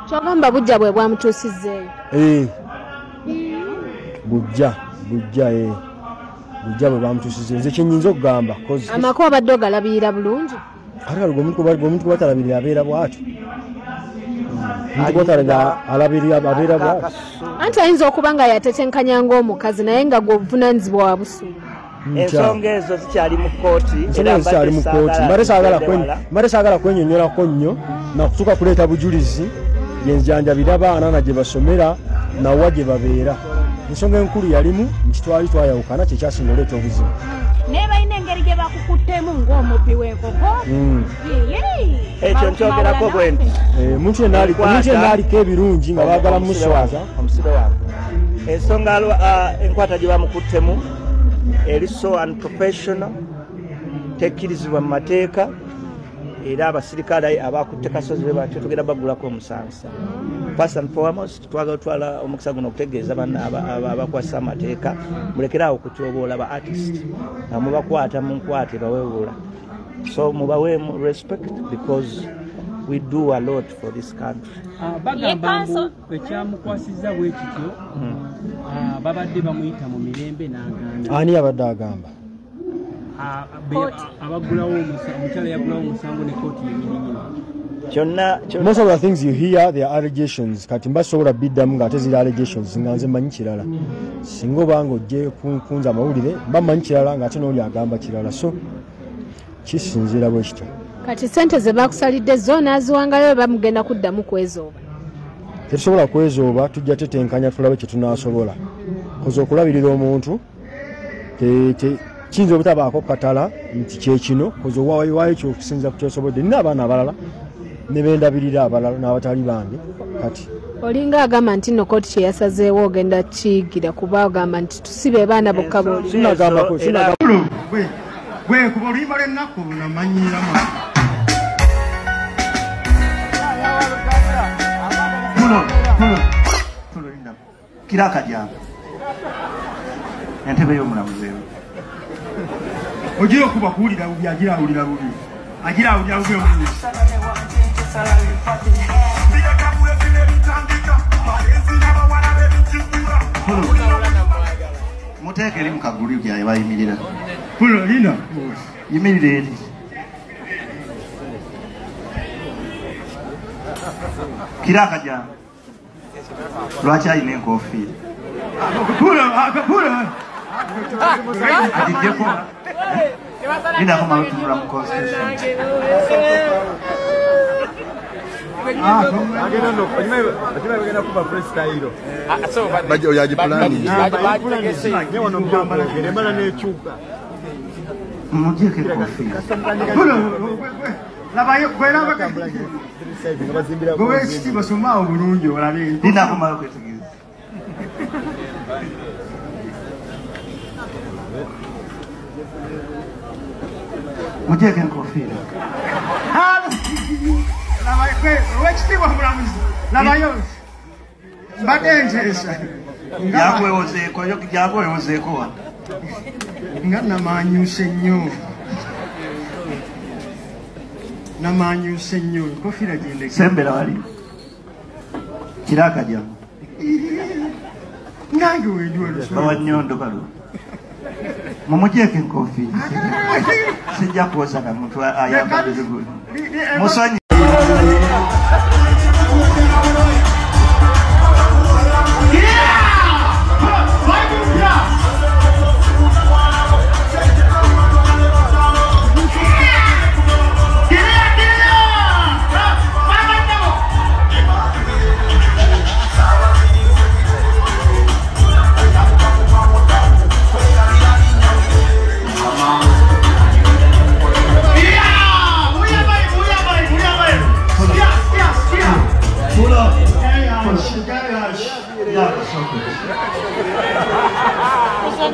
Kyogamba bujja bwe bwamutuusizzeeyo? Bujja bujja bwe bamutuusizzeeyo. Nze kyenyinza okugamba, amaka obadde ogalabirira bulungi? Ate kale omuntu gwe batalabirira abeera bw'atyo. Alabirira bw'atyo. Anti ayinza okuba nga yatetenkanya ng'omukazi naye nga gwe obuvunaanyizibwa wa busuulu. Ensonga ezo zikyali mu kkooti. Zikyali mu kkooti. Mbadde saagala kwenyonnyolako nnyo nakutuuka kuleeta bujulizi gyenjanjabira abaana na gye basomera nawa gye babeera. Ensonga enkulu yalimu nti twali twayawukana, kyekyasinga oleeta obuzibu. Naye balina engeri gye bakukuttemu ng'omubbi w'enkoko. Ekyo nkyogerako bwe nti omuntu yenna aliko ebirungi nga baagala muswaza. Omusibe wange ensonga enkwata gye bamukuttemu eri so unprofessional, tekkirizibwa mu mateeka, era abasirikale abakutte Kasozi be batyo tugenda bagulako omusango. First and foremost, twagala otwala omukisa guno okutegeeza banna abakwasa amateeka, mulekere awo okutyoboola ba artist nga mubakwata mu nkwate baweewula. So mubaweemu respect because we do a lot for this country. Bagamba mbu ekyamukwasizza bwe kityo babadde bamuyita mu mirembe n'agaana. Ani yabadde agamba? Abagulawo omukyala yagulawo omusango ne kooti yennyininyini. Most of the things you hear, they are allegations. Kati mbasobola biddamu ng'ate ziri allegations nga nze mmanyi kirala. Singa obanga ojje kunza amawulire mba mmanyi kirala ng'ate n'oli agamba kirala. So kisinziira bwe kityo. Kati ssente ze bakusalidde zo n'aziwangayo bamugenda kuddamu kwezooba? Tetusobola kwezooba, tujja tetenkanya tulabe kye tunaasobola. Koza okulabirira omuntu kiyinza obutabaako katala nti kyekino, koza owaayo kyokusinza ku kyosobodde. Nina abaana abalala ne bendabirira abalala n'abatali bange. Kati olinga agamba nti nno kooti kye yasazeewo ogenda kiyigira kuba ogamba nti tusibe abaana bokka boli. Sinagambako gwe kuba oluyimba lw'ennaku namanyiramu. Kira akajambo entebe y'omulamuzi eyo ogira okuba kuwulira bubi, agira awulira bubi, agira awulira bubi omulamuzi. Muteeke eri mu kaguli gyaye bayimirira. Pulo lina yimirira eri. Kira akajambo lwaki alina enkofiira? Pulo agiddeko lindako mala otunula mu constitution. Mugyeko enkofiira. Gwe basomaawo bulungi olabe. Lindako mala okwetegereza. Mugyeko enkofiira. Owekitiibwa mulamuzi, labayo mbadde nteesa. Yakwewozeeko wano. Nga namanyuse nnyo. Namanyuse nnyo. Enkofiira gyendeke. Sembera wali. Kira akajambo. Nange wendi wano. Bawa nnyondo kalo. Mumugyeko enkofiira. Sijja kuwoza na muntu ayambadde bigulu. Musonyi.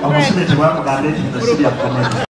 Omusule tebwamugamba nti nno si bya kkomera.